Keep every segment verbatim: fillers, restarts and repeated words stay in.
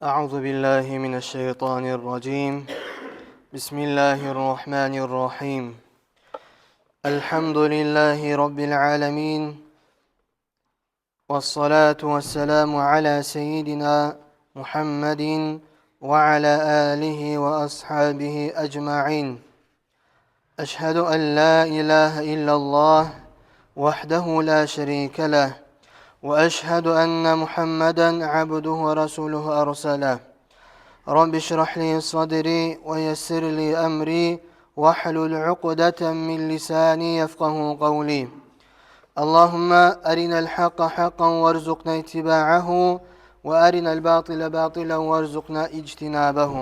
أعوذ بالله من الشيطان الرجيم. بسم الله الرحمن الرحيم. الحمد لله رب العالمين. والصلاة والسلام على سيدنا محمد وعلى آله وأصحابه أجمعين. أشهد أن لا إله إلا الله وحده لا شريك له، وأشهد أن محمدا عبده ورسوله أرسله. رب اشرح لي صدري ويسر لي أمري واحلل عقدة من لساني يفقهوا قولي. اللهم أرنا الحق حقا وارزقنا اتباعه، وأرنا الباطل باطلا وارزقنا اجتنابه.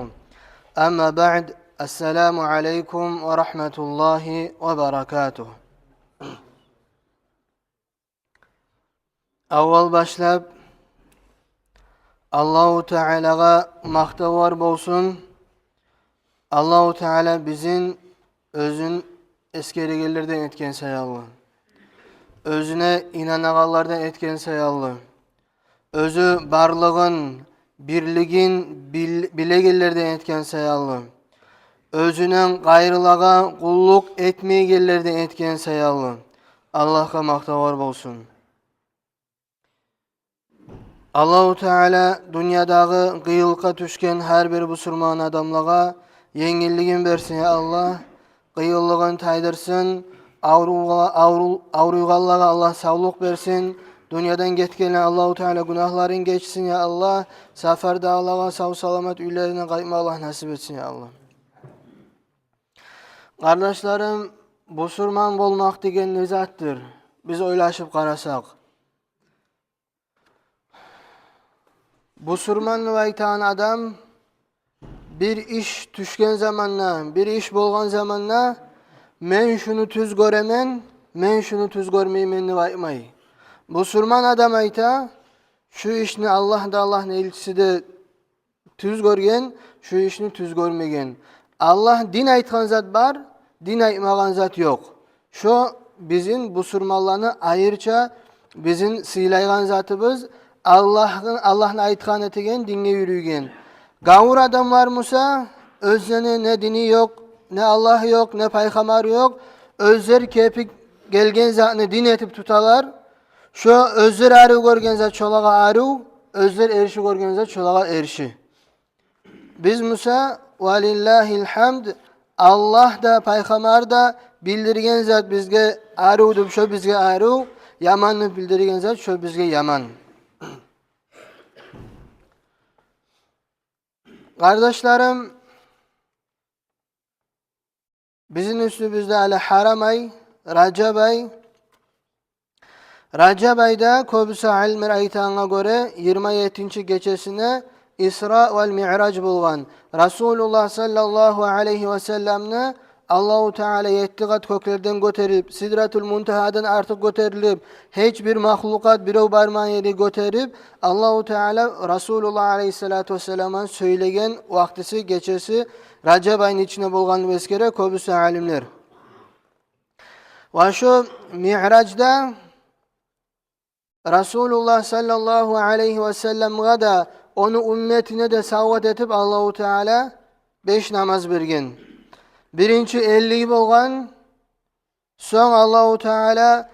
أما بعد، السلام عليكم ورحمة الله وبركاته. Аввал башлап Аллагьу Таалагъа макътавлар болсун. Аллагьу Таала бизин оьзюн эсгерегенлерден этген саялы, оьзюне инанагъанлардан этген саялы, оьзю барлыгъын, бирлигин бил-, билегенлерден этген саялы, оьзюнден къайрылагъа къуллукъ этмейгенлерден этген саялы Аллагьгъа макътавлар болсун. Аллагьу Таала дюньядагъы къыйынлыкъгъа тюшген гьар бир бусурман адамлагъа енгиллигин берсин, я Аллагь. Къыйынлыгъын тайдырсын, авру-, авру-, авруйгъанлагъа Аллагь савлукъ берсин. Дюньядан гетгенлени Аллагьу Таала гюнагьларын гечсин, я Аллагь. Сапардагъылагъа сав-саламат уьйлерине къайтма Аллагь насип этсин, я Аллагь. Къардашларым, бусурман болмакъ деген не затдыр? Биз ойлашып къарасакъ, бусурман деп айтагъан адам бир иш тюшген заманда, бир иш болгъан заманда, мен шуну тюз гёремен, мен шуну тюз гёрмеймен деп айтмай. Бусурман адам айта, шу ишни Аллагь да, Аллагьны элчиси де тюз гёрген, шу ишни тюз гёрмеген. Аллагь, дин айтгъан зат бар, дин айтмагъан зат ёкъ. Шо бизин бусурманланы айрыча бизин сыйлайгъан затыбыз, Аллагьны, Аллагьны айтгъан этеген, динге юрюйген. Гавур адамлар буса, оьзлени не дини ёкъ, не Аллагьы ёкъ, не пайхаммары ёкъ, оьзлер кепи гелген затны дин этип туталар. Шо оьзлер арив гёрген зат шолагъа арив, оьзлер эрши гёрген зат шолагъа эрши. Биз буса, валиллагьил гьамд, Аллагь да, пайхаммар да билдирген зат бизге арив деп, шо бизге арив, яман деп билдирген зат, шо бизге яман. Къардашларым, бизин уьстюбюзде гьали гьарам ай, Ражаб ай. Ражаб айда, кёбюсю алимлер айтагъангъа гёре, йигирма еттинчи гечесине Исра вал Миъраж болгъан. Расулуллагь саллаллагьу алайгьи васалламны Аллагьу Таала етти къат кёклерден гётерип, Сидратул Мунтагьадан артыкъ гётерилип, гьеч бир махлукъат бирев бармагъан ерге гётерип, Аллагьу Таала Расулуллагь алайгьиссалату вассаламгъа сёйлеген вакътиси, гечеси Ражаб айны ичинде болгъанын эсгере кёбюсю алимлер. Ва шо Миъражда Расулуллагь саллаллагьу алайгьи васалламгъа да, ону умметине де савгъат этип Аллагьу Таала беш намаз берген. Биринчи эллиги болгъан, сонг Аллагьу Таала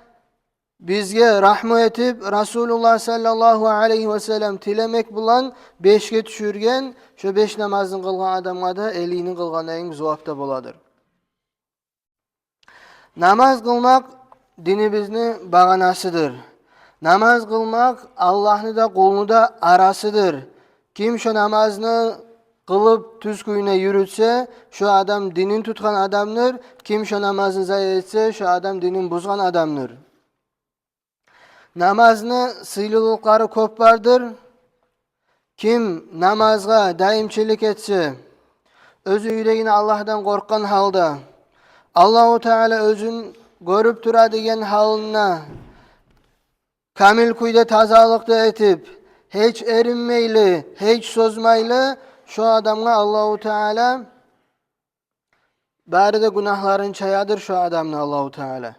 бизге рагьму этип, Расулуллагь саллаллагьу алайгьи васаллам тилемек булан бешге тюшюрген. Шо беш намазны къылгъан адамгъа да эллигини къылгъандайын зувап да боладыр. Намаз къылмакъ динибизни багъанасыдыр. Намаз къылмакъ Аллагьны да, къулну да арасыдыр. Ким шо намазны къылып, тюз кюйде юрютсе, шо адам динин тутгъан адамдыр. Ким шо намазны зая этсе, шо адам динин бузгъан адамдыр. Намазны сыйлылыкълары кёп бардыр. Ким намазгъа даимчилик этсе, оьзю юрегине Аллагьдан къоркъгъан гьалда, Аллагьу Таала оьзюн гёрюп тура деген гьалында камил кюйде тазалыкъ да этип, гьеч эринмейли, гьеч созмайлы, шо адамгъа Аллагьу Таала бары да гюнагьларын чаядыр шо адамны Аллагьу Таала.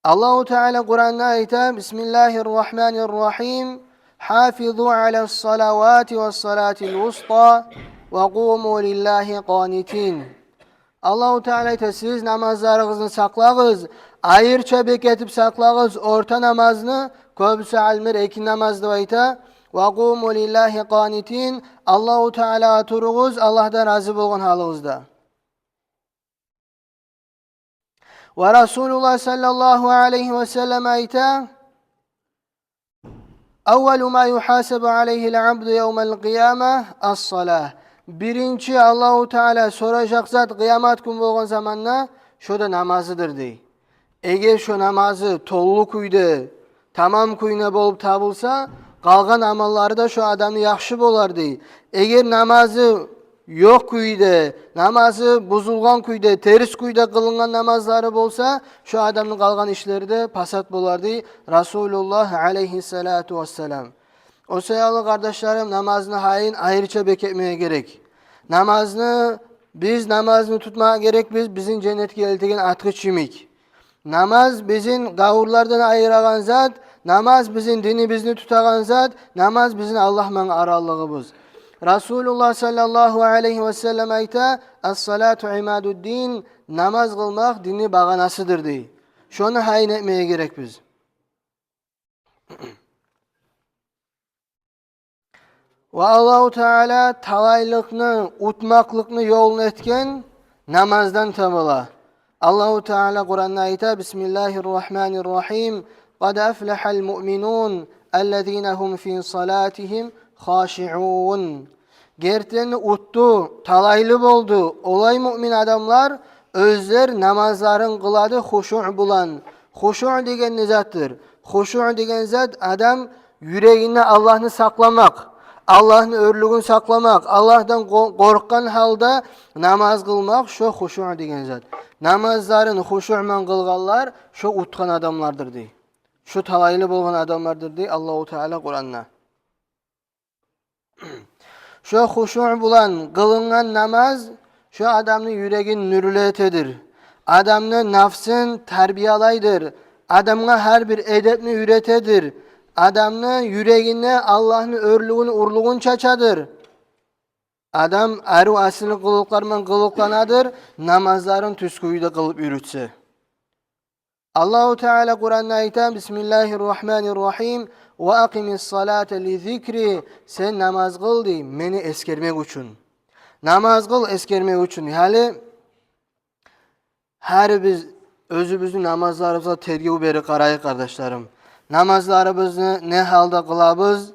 Аллагьу Таала Къуранда айта: «Бисмиллагьир рагьманир рагьим. «Хафизу аля салавати ва салатил вуста ва къуму лиллагьи къанитин». Аллагьу Таала айта: «Сиз намазларыгъызны сакълагъыз, айрыча бек этип сакълагъыз орта намазны», кёбюсю алимлер экинди намаз деп айта. «Ва къуму лиллагьи къанитин», Аллагьу Таалагъа туругъуз, Аллагьдан рази болгъан гьалыгъызда. Ва Расулуллагь саллаллагьу алайгьи ва саллам айта: «Аввалу ма юхасабу алайгьил абду явмал къияма ас-салагь». Биринчи Аллагьу Таала соражакъ зат къыямат гюн болгъан заманда шо да намазыдыр, дей. Эгер шо намазы толу кюйде, тамам кюйде болуп табылса, къалгъан амаллары да шо адамны яхшы болар, дей. Эгер намазы ёкъ кюйде, намазы бузулгъан кюйде, терс кюйде къылынгъан намазлары болса, шо адамны къалгъан ишлери де пасат болар, дей Расулуллагь алайгьиссалату вассалам. О саялы, къардашларым, намазны гьайын айрыча бек этмеге герек. Намазны, биз намазны тутмагъа герекбиз, бизин женнетге элтеген ачгъыч йимик. Намаз бизин гавурлардан айырагъан зат, намаз бизин динибизни тутагъан зат, намаз бизин Аллагь булан аралыгъыбыз. Расулуллагь саллаллагьу алайгьи ва саллам айта: «Ас-салату имадуддин», намаз къылмакъ динни багъанасыдыр, дей. Шону гьайын этмеге герекбиз. Ва Аллагьу Таала талайлыкъны, утмакълыкъны ёлун этген намаздан табула. Аллагьу Таала Къуранда айта: «Бисмиллагьир рагьманир рагьим. Къад афлагьал муъминун, аллазина гьум фи салатигьим хашиун». Гертиден утду, талайлы болду олай муъмин адамлар, оьзлер намазларын къылады хушуъ булан. Хушуъ деген не затдыр? Хушуъ деген зат адам юрегинде Аллагьны сакъламакъ, Аллагьны оьрлюгюн сакъламакъ, Аллагьдан къо-, къоркъгъан гьалда намаз къылмакъ, шо хушуъ деген зат. Намазларын хушуъ булан къылгъанлар шо утгъан адамлардыр, дей. Шо талайлы болгъан адамлардыр, дей Аллагьу Таала Къуранда. Шо хушуъ булан къылынгъан намаз шо адамны юрегин нюрлю этедир. Адамны нафсын тарбиялайдыр. Адамгъа гьар бир эдепни уьйретедир. Адамны юрегине Аллагьны оьрлюгюн, урлугъун чачадыр. Адам арив, асили къылыкълар булан къылыкъланадыр, намазларын тюз кюйде къылып юрютсе. Аллагьу Таала Къуранда айта: «Бисмиллагьир рагьманир рагьим. Ва акъимис салата ли зикри». Сен намаз къыл, дей, мени эсгермек учун. Намаз къыл эсгермек учун. Гьали гьар биз оьзюбюзню намазларыбызгъа тергев берип къарайыкъ, къардашларым. Намазларыбызны не гьалда къылабыз?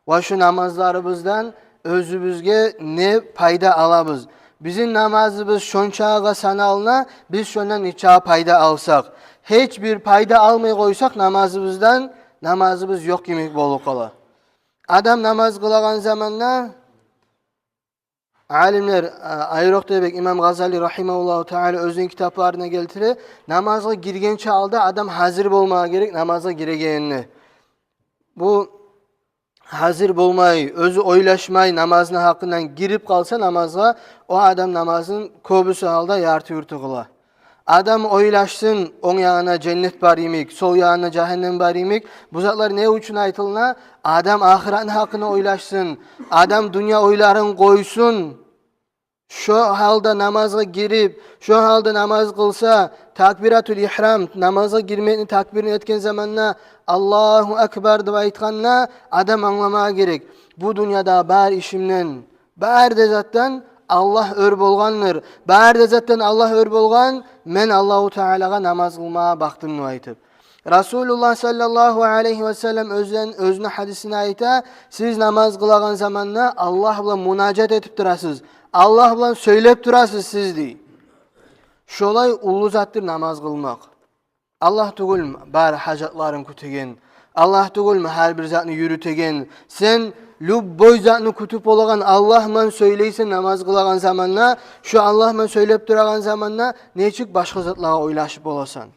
Ва шу намазларыбыздан оьзюбюзге не пайда алабыз? Бизин намазыбыз шончагъа саналына, биз шондан нечагъа пайда алсакъ. Гьеч бир пайда алмай къойсакъ намазыбыздан, намазыбыз ёкъ йимик болуп къала. Адам намаз къылагъан заманда, алимлер, а, айрокъда бек имам Гъазали рагьимагьуллагьу таала оьзюню китапларында гелтире, намазгъа гиргенче алда адам гьазир болмагъа герек намазгъа гирегенине. Бу гьазир болмай, оьзю ойлашмай намазны гьакъындан гирип къалса намазгъа, о адам намазын кёбюсю гьалда ярты-юрту къыла. Адам ойлашсын, онг ягъына женнет бар йимик, сол ягъына жагьаннем бар йимик. Бу затлар не учун айтылына? Адам ахыратны гьакъына ойлашсын, адам дюнья ойларын къойсун. Шо гьалда намазгъа гирип, шо гьалда намаз къылса, такбиратул ихрам, намазгъа гирмекни такбирин этген заманда, «Аллагьу акбар» деп айтгъанда, адам англамагъа герек: бу дюньяда бар ишимден, бары да затдан Аллагь оьр болгъандыр. Бары да затдан Аллагь оьр болгъан, мен Аллагьу Таалагъа намаз къылмагъа бакъдым деп айтып. Расулуллагь саллаллагьу алайгьи ва саллам оьзюн-, оьзюню гьадисинде айта: «Сиз намаз къылагъан заманда Аллагь булан мунажат этип турасыз, Аллагь булан сёйлеп турасыз сиз», — дей. Шолай уллу затдыр намаз къылмакъ. Аллагь тюгюлмю бары гьажатларын кютеген? Аллагь тюгюлмю гьар бир затны юрютеген? Сен любой затны кютюп болагъан Аллагь булан сёйлейсен намаз къылагъан заманда, шо Аллагь булан сёйлеп турагъан заманда нечик башгъа затлагъа ойлашып боласан?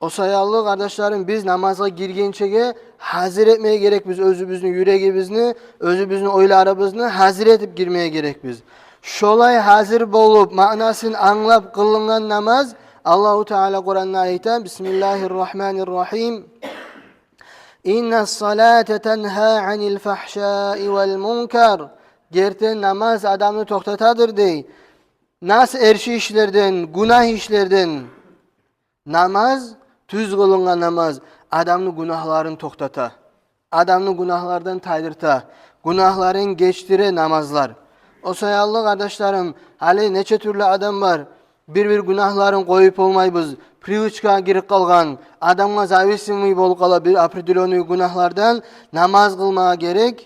О саялы, къардашларым, биз намазгъа гиргенчеге гьазир этмеге герекбиз оьзюбюзню юрегибизни, оьзюбюзню ойларыбызны гьазир этип гирмеге герекбиз. Шолай гьазир болуп, маънасын англап къылынгъан намаз, Аллагьу Таала Къуранда айта: «Бисмиллагьир рагьманир рагьим. Инна салата тангьа анил фахшаи вал мункар. Герти намаз адамны токътатадыр дей. Нас эрши ишлерден, гюнагь ишлерден. Намаз, тюз къылынгъан намаз адамны гюнагьларын токътата. Адамны гюнагьлардан тайдырта. Гюнагьларын гечдире намазлар. О саялы, къардашларым, гьали нече тюрлю адам бар. Бир-бир гюнагьларын къоюп болмайбыз. Привычкагъа гирип къалгъан, адамгъа зависимый болуп къала бир определённый гюнагьлардан. Намаз къылмагъа герек.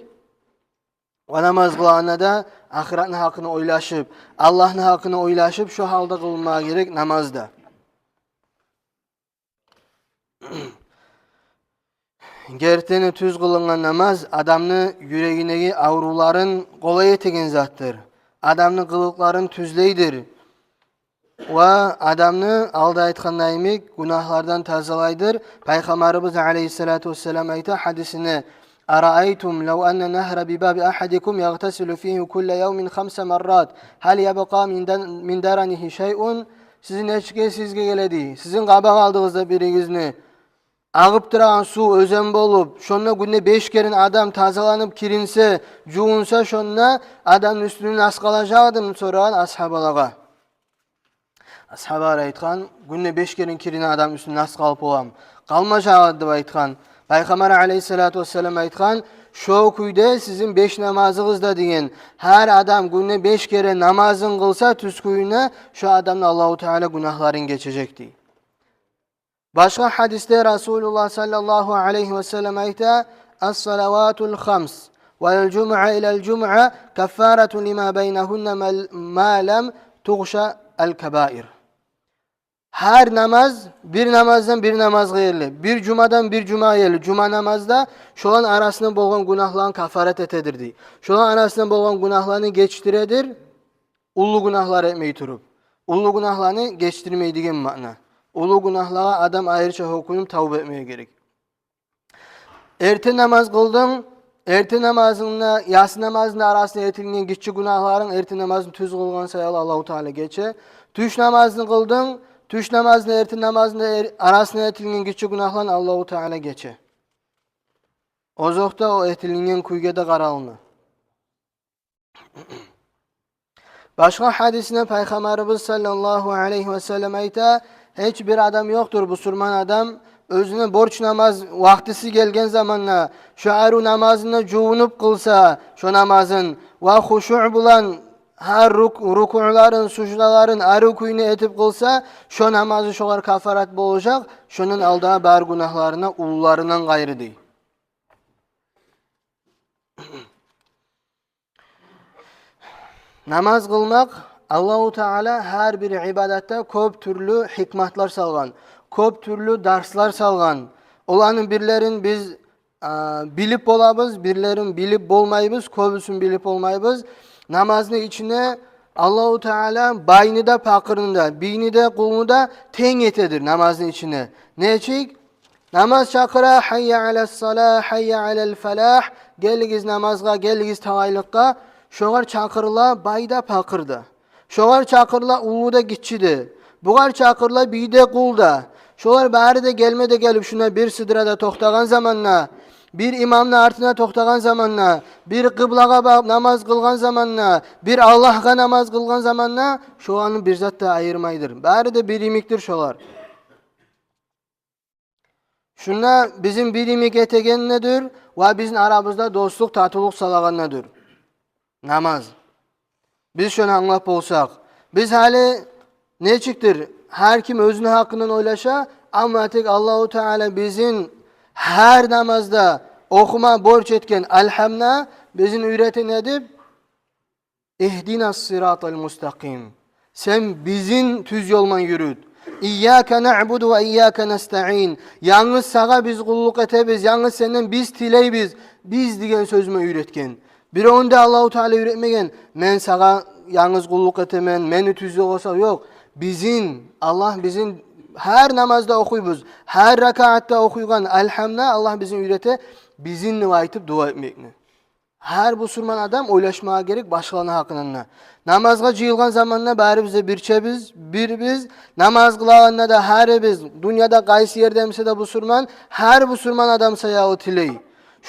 Ва намаз къылагъанда да ахыратны гьакъын ойлашып, Аллагьны гьакъын ойлашып, шо гьалда къылынмагъа герек намаз да. Гертиден тюз къылынгъан намаз адамны юрегиндеги аврувларын къолай этеген затдыр. Адамны къылыкъларын тюзлейдир. Ва адамны, алда айтгъандай йимик, гюнагьлардан тазалайдыр. Пайхаммарыбыз алейгьиссалату вассалам айта гьадисинде: «Араайтум лав анна нагьран би баби агьадикум ягътасилу фигьи кулла явмин хамса маррат, гьал ябкъа мин дан-, мин даранигьи шайъун?» Сизин нечик эсигизге геледи? Сизин къабакъ алдыгъызда биригизни агъып турагъан сув оьзен болуп, шонда гюнде беш керен адам тазаланып киринсе, жувунса, шонда адамны уьстюнде нас къалажакъ эдими деп сорагъан асгьабалагъа. Асгьабалар айтгъан: «Гюнде беш керен киринеген адам уьстюнде нас къалып боламы?» «Къалмажакъ эди», – деп айтгъан. Пайхаммар алейгьиссалату вассалам айтгъан: «Шо кюйде сизин беш намазыгъыз да, – деген. – Гьар адам гюнде беш керен намазын къылса тюз кюйде, шо адамны Аллагьу Таала гюнагьларын гечежек», – дей. Башгъа гьадисде Расулуллагь саллаллагьу алайгьи васаллам айта: «Ас-салаватул хамс вал жумуа илал жумуа каффаратун лима байнагьунна мал-, ма лам тугъша ал-кабаир». Гьар намаз, бир намаздан бир намазгъа ерли, бир жумадан бир жумагъа ерли, жума намаз да шоланы арасында болгъан гюнагьланы каффарат этедир, дей. Шоланы арасында болгъан гюнагьланы гечдиредир, уллу гюнагьлар этмей туруп. Уллу гюнагьланы гечдирмей деген маъна. Уллу гюнагьлагъа адам айрыча гьёкюнюп тавба этмеге герек. Эртен намаз къылдынг, эртен намазынгны, ясы намазынгны арасында этилинген гиччи гюнагьларынг эртен намазны тюз къылгъан саялы Аллагьу Таала гече. Тюш намазны къылдынг, тюш намазны, эртен намазны эр-, арасында этилинген гиччи гюнагьланы Аллагьу Таала гече. Озокъда, о этилинген кюйге де къаралына. Башгъа гьадисинде Пайхаммарыбыз саллаллагьу алайгьи васаллам айта: «Гьеч бир адам ёкъдур, бусурман адам, оьзюне борч намаз вакътиси гелген заманда, шо арив намазына жувунуп къылса, шо намазын, ва хушуъ булан гьар рук-, рукуъларын, суждаларын арив кюйде этип къылса, шо намазы шогъар каффарат болажакъ, шондан алдагъы бар гюнагьларына, уллуларындан къайры», – дей. Намаз къылмакъ, Аллагьу Таала гьар бир ибадатда кёп тюрлю гьикматлар салгъан, кёп тюрлю дарслар салгъан. Оланы бирлерин биз, а, билип болабыз, бирлерин билип болмайбыз, кёбюсюн билип болмайбыз. Намазны ичине Аллагьу Таала байны да, пакъырны да, бийни де, къулну да тенг этедир намазны ичине. Нечик? Намаз чакъыра: «Гьайя алас-салагь, гьайя алал-фалагь, гелигиз намазгъа, гелигиз талайлыкъгъа». Шогъар чакъырыла бай да, пакъыр да. Шогъар чакъырыла уллу да, гиччи де. Бугъар чакъырыла бий де, къул да. Шолар бары да гелме де гелип, шунда бир сыдырада токътагъан заманда, бир имамны артына токътагъан заманда, бир къыблагъа багъып намаз къылгъан заманда, бир Аллагьгъа намаз къылгъан заманда, шоланы бир зат да айырмайдыр. Бары да бир йимикдир шолар. Шунда бизин бир йимик этеген недир ва бизин арабызда дослукъ, татывлукъ салагъан недир? Намаз. Биз шону англап болсакъ, биз гьали нечикдир, гьар ким оьзюню гьакъындан ойлаша, амма тек Аллагьу Таала бизин гьар намазда охума борч этген Алгьамны бизин уьйрете не деп? «Игьдинас-сиратал мустакъим». Сен бизин тюз ёлман юрют. «Ийяка наъбуду ва ийяка настаъин». Янгыз сагъа биз къуллукъ этебиз, янгыз сенден биз тилейбиз. «Биз» деген сёз мени уьйретген. Биревню де Аллагьу Таала уьйретмеген: «Мен сагъа янгыз къуллукъ этемен, мени тюз ёлгъа сал». Ёкъ. Бизин, Аллагь бизин гьар намазда охуйбуз, гьар ракаатда охуйгъан Алгьамны Аллагь бизин уьйрете, «бизин» деп айтып дуа этмекни. Гьар бусурман адам ойлашмагъа герек башгъаланы гьакъында. Намазгъа жыйылгъан заманда барыбыз да бирчебиз, бирбиз. Намаз къылагъанда да гьарибиз, дюньяда къайсы ерде буса да бусурман, гьар бусурман адам саялы тилей.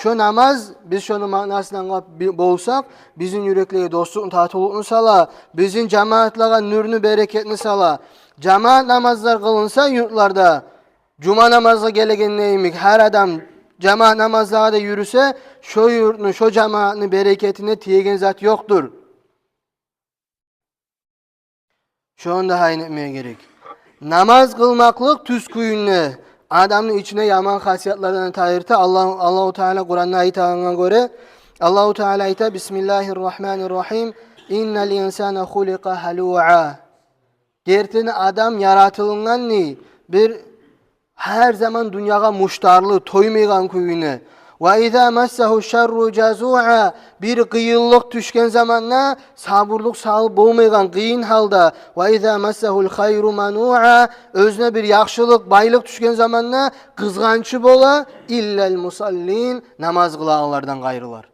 Шо намаз, биз шону маънасын англап би-, болсакъ, бизин юреклеге дослукъну, татывлукъну сала, бизин жамаатлагъа нюрню, берекетни сала. Жамаат намазлар къылынса юртларда, жума намазгъа гелегенде йимик, гьар адам жамаат намазлагъа да юрюсе, шо юртну, шо жамаатны берекетине тиеген зат ёкъдур. Шону да гьайын этмеге герек. Намаз къылмакълыкъ тюз кюйюнде адамны ичине яман хасиятлардан тайдырта. Аллагь, Аллагьу Таала Къуранда айтагъангъа гёре, Аллагьу Таала айта: «Бисмиллагьир рагьманир рагьим. Иннал инсана хуликъа гьалуа». Гертиден адам яратылынгъан дей бир гьар заман дюньягъа муштарлы, тоймайгъан кюйюнде. «Ва иза массагьу шарру жазуа», бир къыйынлыкъ тюшген заманда сабурлукъ салып болмайгъан къыйын гьалда. «Ва иза массагьул хайру мануа», оьзюне бир яхшылыкъ, байлыкъ тюшген заманда къызгъанчы бола. «Иллал мусаллин», намаз къылагъанлардан къайрылар.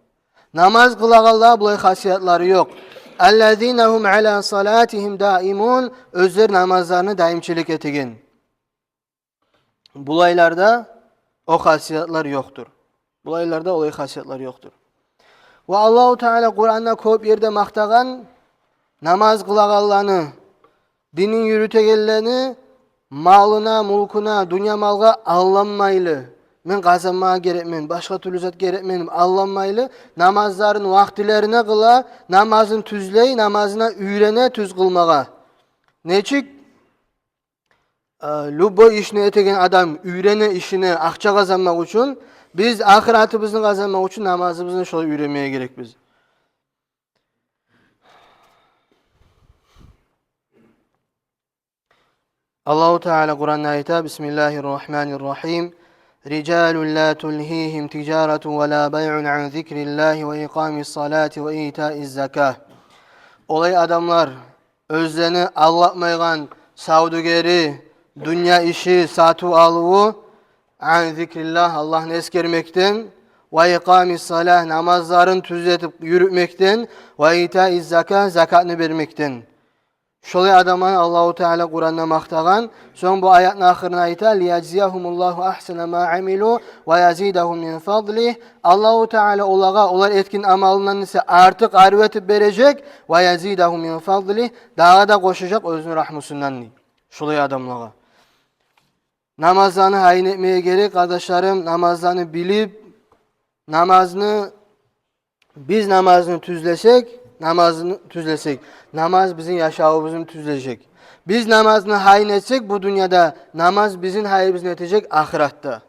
Намаз къылагъанлар, булай хасиятлары ёкъ. «Аллазина гьум ала салатигьим даимун», оьзлер намазларына даимчилик этеген. Булайларда о хасиятлар ёкъдур. Булайларда олай хасиятлар ёкъдур. Ва Аллагьу Таала Къуранда кёп ерде макътагъан намаз къылагъанланы, динин юрютегенлени малына, мюлкюне, дюнья малгъа алданмайлы, «мен къазанмагъа герекмен, башгъа тюрлю зат герекмен» деп алданмайлы, намазларын вакътилерине къыла, намазын тюзлей, намазына уьйрене тюз къылмагъа. Нечик, э, любой ишни этеген адам уьйрене ишине акъча къазанмакъ учун, биз ахыратыбызны къазанмакъ учун намазыбызны шолай уьйренмеге герекбиз. Аллагьу Таала Къуранда айта: «Бисмиллагьир рагьманир рагьим. Рижалун ла тулгьигьим тижаратун ва ла байгъун ан зикриллагьи ва икъамис салати ва итаиз закагь». Олай адамлар, оьзлени алдатмайгъан савдюгери, дюнья иши, сатыв-алыву, ан зикриллагь, Аллагьны эсгермекден, ва икъамис салагь, намазларын тюзлетип юрютмекден, ва итаиз закагь, закатны бермекден. Шолай адамланы Аллагьу Таала Къуранда макътагъан. Сонг бу аятны ахырына айта: «Лиязиягьумуллагьу агьсана ма амилу ва язидагьум мин фадлигь». Аллагьу Таала олагъа олар этген амалындан эсе артыкъ арив этип бережек, «ва язидагьум мин фадлигь», дагъы да къошажакъ оьзюню рагьмусундан, дей. Шолай адамлагъа. Намазланы гьайын этмеге герек, къардашларым, намазланы билип, намазны, биз намазны тюзлесек, намазны тюзлесек, намаз бизин яшавубузну тюзлежек. Биз намазны гьайын этсек бу дюньяда, намаз бизин гьайыбызны этежек ахыратда.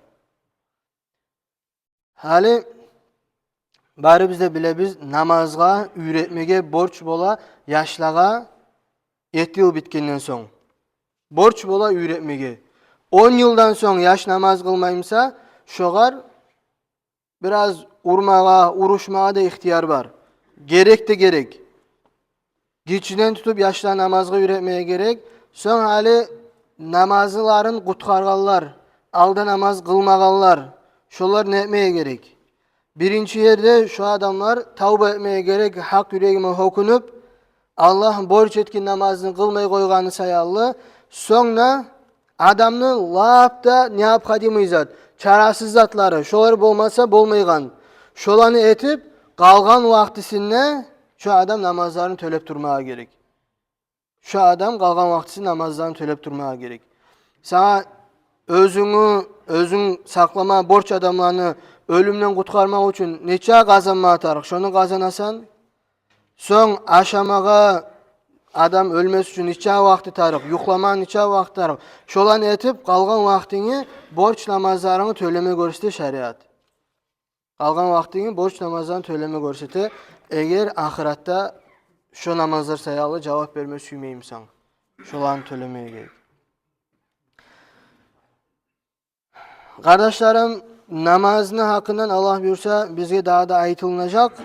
Гьали барыбыз да билебиз, намазгъа уьйретмеге борч бола яшлагъа етти йыл битгенден сонг. Борч бола уьйретмеге. Он йылдан сонг яш намаз къылмай буса, шогъар бираз урмагъа, урушмагъа да ихтияр бар. Герек де герек. Гиччиден тутуп яшланы намазгъа уьйретмеге герек. Сонг гьали намазларын къутгъаргъанлар, алда намаз къылмагъанлар, шолар не этмеге герек? Биринчи ерде шо адамлар тавба этмеге герек, гьакъ юрегиме гьёкюнюп, Аллагь борч этген намазны къылмай къойгъаны саялы. Сонг да адамны лап да необходимый зат, чарасыз затлары, шолар болмаса болмайгъан, шоланы этип, къалгъан вакътисинде шо адам намазларын тёлеп турмагъа герек. Шо адам къалгъан вакътисинде намазларын тёлеп турмагъа герек. Сагъа оьзюнгню, оьзюнг сакълама борч адамланы оьлюмден къутгъармакъ учун нече къазанмагъа тарыкъ, шону къазанасан. Сонг ашамагъа, адам оьлмес учун нече вакъти тарыкъ, юхламагъа нече вакъти тарыкъ, шоланы этип, къалгъан вакътингни борч намазларынгны тёлеме гёрсете шариат. Къалгъан вакътингни борч намазларын тёлеме гёрсете, эгер ахыратда шо намазлар саялы жавап берме сюймей бусанг, шоланы тёлемеге герек. Къардашларым, намазны гьакъындан, Аллагь буюрса, бизге дагъы да айтылынажакъ.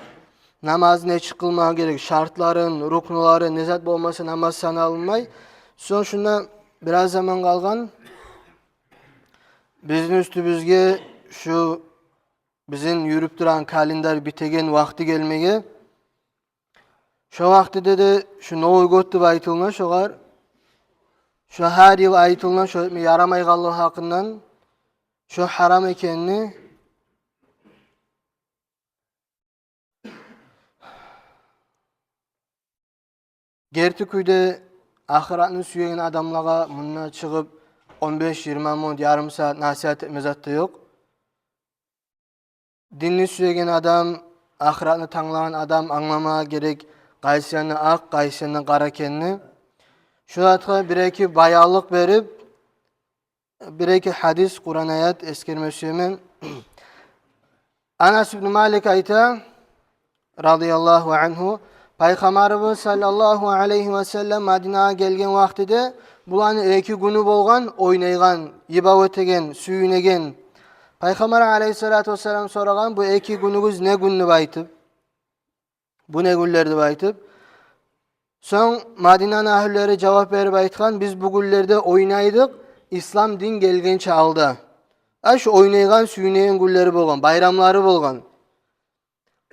Намазны нечик къылмагъа герек, шартларын, рукнуларын, не зат болмаса намаз саналынмай. Сонг шунда бираз заман къалгъан. Бизин уьстюбюзге шу бизин юрюп турагъан календарь битеген вакъти гелмеге, шо вакътиде де шу Новый год деп айтылына шогъар, шо гьар йыл айтылына шо этме ярамайгъанлыгъы гьакъындан, шо гьарам экенни. Герти кюйде ахыратны сюеген адамлагъа мунда чыгъып он беш-йигирма минут, ярым сагьат насигьат этме зат да ёкъ. Динни сюеген адам, ахыратны танглагъан адам англамагъа герек къайсы яны акъ, къайсы яны къара экенни. Шу затгъа бир-эки баянлыкъ берип, бир-эки гьадис, Къуран аят эсгерме сюемен. Анас ибн Малик айта, радияллагьу ангьу, Пайхаммарыбыз саллаллагьу алайгьи васаллам Мадинагъа гелген вакътиде буланы эки гюню болгъан, ойнайгъан, йыбав этеген, сююнеген. Пайхаммар алайгьиссалату вассалам сорагъан: «Бу эки гюнюгюз не гюн?» — деп айтып. «Бу не гюнлер?» — деп айтып. Сонг Мадинаны агьлюлери жавап берип айтгъан: «Биз бу гюнлерде ойнайдыкъ, ислам дин гелгенче алда». А шу ойнайгъан, сююнеген гюнлери болгъан, байрамлары болгъан.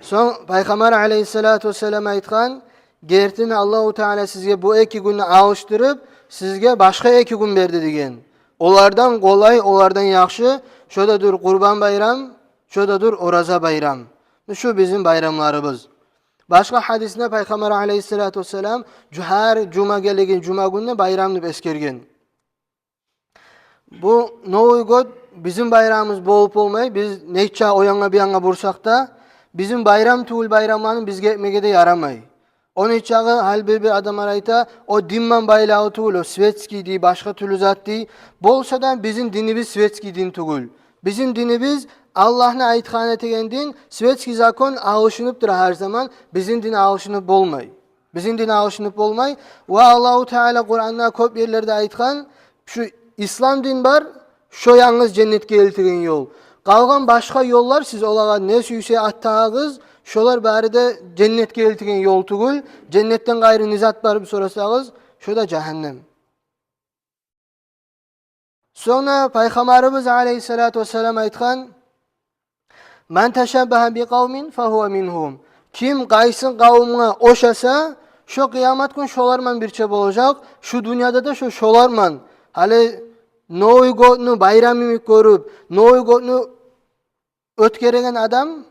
Сонг Пайхаммар алайгьиссалату вассалам айтгъан: «Гертини Аллагьу Таала сизге бу эки гюнню алышдырып, сизге башгъа эки гюн берди», — деген. «Олардан къолай, олардан яхшы, шо да дюр Къурбан байрам, шо да дюр Ораза байрам. Шу бизин байрамларыбыз». Башгъа гьадисинде Пайхаммар алайгьиссалату вассалам жу-, гьар жума гелеген жума гюнню байрам деп эсгерген. Бу Новый год бизин байрамыбыз болуп болмай, биз нече о янгъа, бу янгъа бурсакъ да, бизин байрам тюгюл байрамланы бизге этмеге де ярамай. Ону ичагъы гьали бир-бир адамлар айта: «О динман байлавлу тюгюл, о светский», — дей, башгъа тюрлю зат дей. Болса да, бизин динибиз светский дин тюгюл. Бизин динибиз Аллагьны айтгъанын этеген дин, светский закон алышынып тура гьар заман, бизин дин алышынып болмай. Бизин дин алышынып болмай. Ва Аллагьу Таала Къуранда кёп ерлерде айтгъан: «Шу ислам дин бар, шо янгыз женнетге элтеген ёл. Къалгъан башгъа ёллар, сиз олагъа не сюйсе ат тагъыгъыз, шолар бары да женнетге элтеген ёл тюгюл. Женнетден къайры не зат бар?» — деп сорасагъыз, шо да жагьаннем. Сонг Пайхаммарыбыз алайгьиссалату вассалам айтгъан: «Ман ташаббагьа би къавмин фагьува мингьум». Ким къайсы къавумгъа ошаса, шо къыямат гюн шоларман бирче болажакъ, шу дюньяда да шо шоларман. Гьали Новый годну байрам йимик гёрюп, Новый годну оьтгереген адам,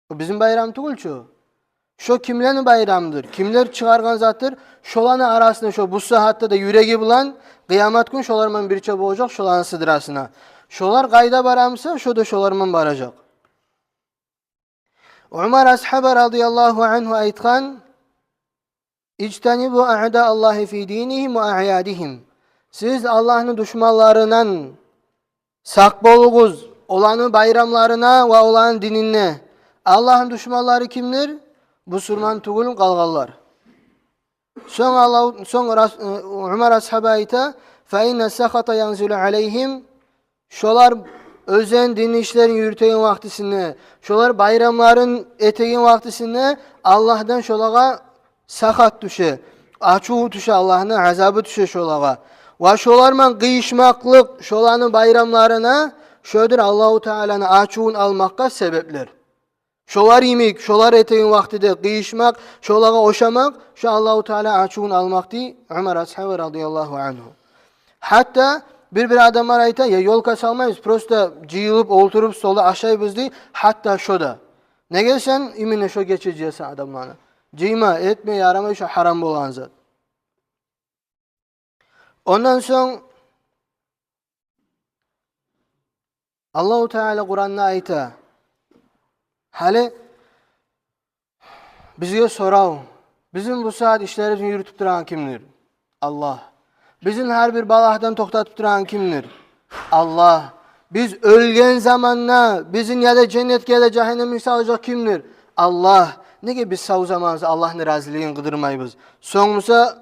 о бизин байрам тюгюл чю. Шо кимлени байрамыдыр, кимлер чыгъаргъан затдыр, шоланы арасына, шо бу сагьатда да юреги булан, къыямат гюн шоларман бирче болажакъ, шоланы сыдрасына. Шолар къайда барамыса, шо да шоларман баражакъ. Умар асгьаба радияллагьу ангьу айтгъан: «Ижтанибу аъда Аллагьи фи динигьим ва аъядигьим». Сиз Аллагьны душманларындан сакъ болугъуз, оланы байрамларына ва оланы динине. Аллагьны душманлары кимдир? Бусурман тюгюл къалгъанлар. Сонг Аллагь, сонг Рас-, э, Умар асгьаба айта: «Фа инна сахата янзилу алайгьим». Шолар оьзлени дин ишлерин юрютеген вакътисинде, шолар байрамларын этеген вакътисинде Аллагьдан шолагъа сахат тюше, ачуву тюше, Аллагьны азабы тюше шолагъа. Ва шоларман къыйышмакълыкъ шоланы байрамларына шодур Аллагьу Тааланы ачувун алмакъгъа себеплер. Шолар йимик, шолар этеген вакътиде къыйышмакъ, шолагъа ошамакъ, шо Аллагьу Таала ачувун алмакъ, дей Умар асгьаба радияллагьу ангьу. Гьатта бир-бир адамлар айта: «Я ёлка салмайбыз, просто жыйылып олтуруп, столда ашайбыз», — дей. Гьатта шо да. Неге сен именно шо гече жыясан адамланы? Жыйма, этме, ярамай, шо гьарам болгъан зат. Ондан сонг Аллагьу Таала Къуранда айта. Гьали бизге сорав: бизин бу сагьат ишлерибизни юрютюп турагъан кимдир? Аллагь. Бизин гьар бир балагьдан токътатып турагъан кимдир? Аллагь. Биз оьлген заманда бизин я да женнетге, я да жагьаннемге салажакъ кимдир? Аллагь. Неге биз сав заманыбызда Аллагьны разилигин къыдырмайбыз? Сонг буса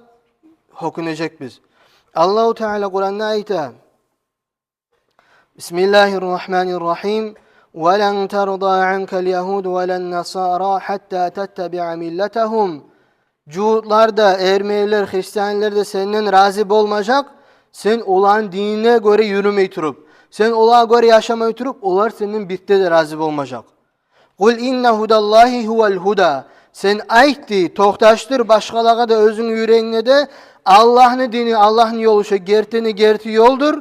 гьёкюнежекбиз. Аллагьу Таала Къуранда айта: Бисмиллагьир рагьманир рагьим. Ва лан тарда анкал ягьуду ва лан насара гьатта таттабиа миллатагьум. Жугьутлар да, эрменилер, христианлар да сенден рази болмажакъ, сен оланы динине гёре юрюмей туруп. Сен олагъа гёре яшамай туруп, олар сенден бирт де рази болмажакъ. «Къул инна гьудаллагьи гьувал гьуда». Сен айт дей, токъташдыр башгъалагъа да, оьзюнгню юрегинге де: Аллагьны дини, Аллагьны ёлу шо гертини герти ёлдур.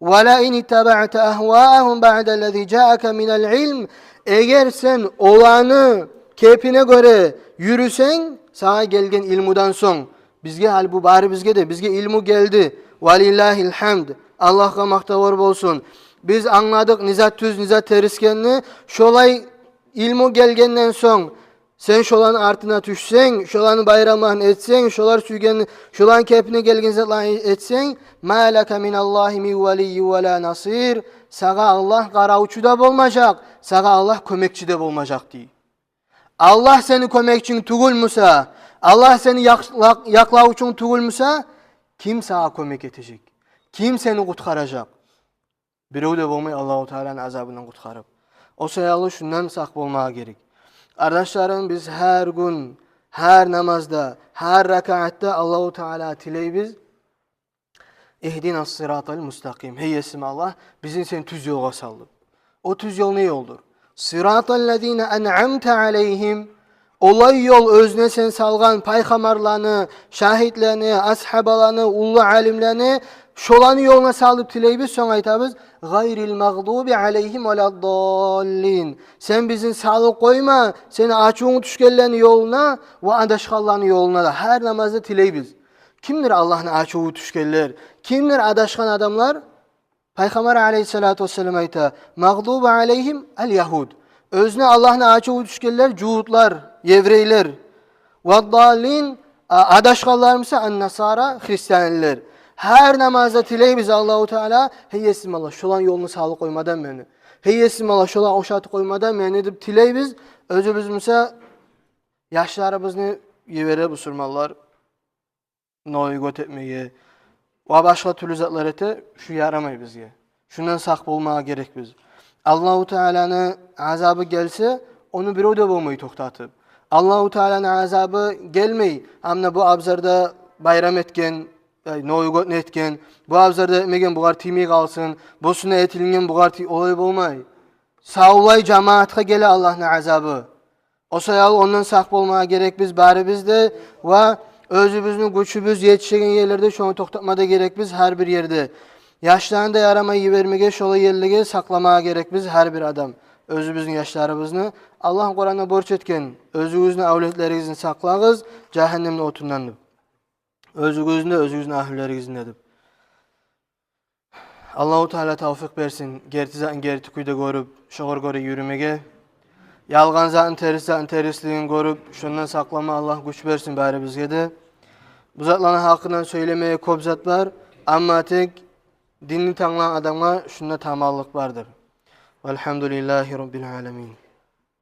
«Ва ла ин иттабаъта агьваагьум баъдаллази жаака минал илм». Эгер сен оланы кепине гёре юрюсенг, сагъа гелген илмудан сонг, бизге, гьали бу барыбызгъа да, бизге илму гелди. Валиллагьил гьамд. Аллагьгъа макътавлар болсун. Биз англадыкъ не зат тюз, не зат терс экенни. Шолай илму гелгенден сонг, сен шоланы артына тюшсенг, шоланы байрамларын этсенг, шолар сюйген, шоланы кепине гелген затланы этсенг, «ма лака миналлагьи мин валиййи ва ла насир». Сагъа Аллагь къаравчу да болмажакъ, сагъа Аллагь кёмекчи де болмажакъ дей. Аллагь сени кёмекчинг тюгюл буса, Аллагь сени якъ-, якълавчунг тюгюл буса, ким сагъа кёмек этежек? Ким сени къутгъаражакъ? Бирев де болмай Аллагьу Тааланы азабындан къутгъарып. О саялы шундан сакъ болмагъа герек. Къардашларым, биз гьар гюн, гьар намазда, гьар ракаатда Аллагьу Таалагъа тилейбиз: «Игьдинас сиратал мустакъим». Гьей Есим Аллагь, бизин сен тюз ёлгъа сал деп. О тюз ёл не ёлдур? «Сираталлазина анъамта алайгьим». Олай ёл, оьзюне сен салгъан пайхаммарланы, шагьитлени, асгьабаланы, уллу алимлени, шоланы ёлуна сал деп тилейбиз, сонг айтабыз: «Гъайрил магъдуби алайгьим ва ладдаллин». Сен бизин салып къойма сени ачувунг тюшгенлени ёлуна ва адашгъанланы ёлуна да. Гьар намазда тилейбиз. Кимдир Аллагьны ачуву тюшгенлер? Кимдир адашгъан адамлар? Пайхаммар алайгьиссалату вассалам айта: «Магъдуби алайгьим ал-ягьуд». Оьзюне Аллагьны ачуву тюшгенлер жугьутлар, еврейлер. «Ваддаллин», а, адашгъанлар буса ан-насара, христианлар. Гьар намазда тилейбиз Аллагьу Таала: «Гьей Есим Аллагь, шоланы ёлуна салып къойма да мени. Гьей Есим Аллагь, шолагъа ошатып къойма да мени», – деп тилейбиз. Оьзюбюз буса яшларыбызны йибере бусурманлар Новый год этмеге ва башгъа тюрлю затлар эте, шу ярамай бизге. Шундан сакъ болмагъа герекбиз. Аллагьу Тааланы азабы гелсе, ону бирев де болмай токътатып. Аллагьу Тааланы азабы гелмей, амма бу абзарда байрам этген, ай, Новый годну этген, бу абзарда этмеген, бугъар тиймей къалсын, бусуна этилинген, бугъар тий-, олай болмай. Савлай жамаатгъа геле Аллагьны азабы. О саялы ондан сакъ болмагъа герекбиз барыбыз да, ва оьзюбюзню гючюбюз етишеген ерлерде шону токътатма да герекбиз гьар бир ерде. Яшланы да ярамай йибермеге, шолай ерлеге сакъламагъа герекбиз гьар бир адам. Оьзюбюзню яшларыбызны. Аллагь Къуранда борч этген: «Оьзюгюзню, авлетлеригизни сакълагъыз жагьаннемни отундан», – деп. Оьзюгюзню де, оьзюгюзню агьлюлеригизни де деп. Аллагьу Таала тавфикъ берсин герти затны герти кюйде гёрюп, шогъар гёре юрюмеге. Ялгъан затны, терс затны терслигин гёрюп, шондан сакълама Аллагь гюч берсин барыбызгъа да. Бу затланы гьакъындан сёйлемеге кёп зат бар, амма тек динни танглагъан адамгъа шунда тамамлыкъ бардыр. Валгьамдулиллагьи раббил аламин.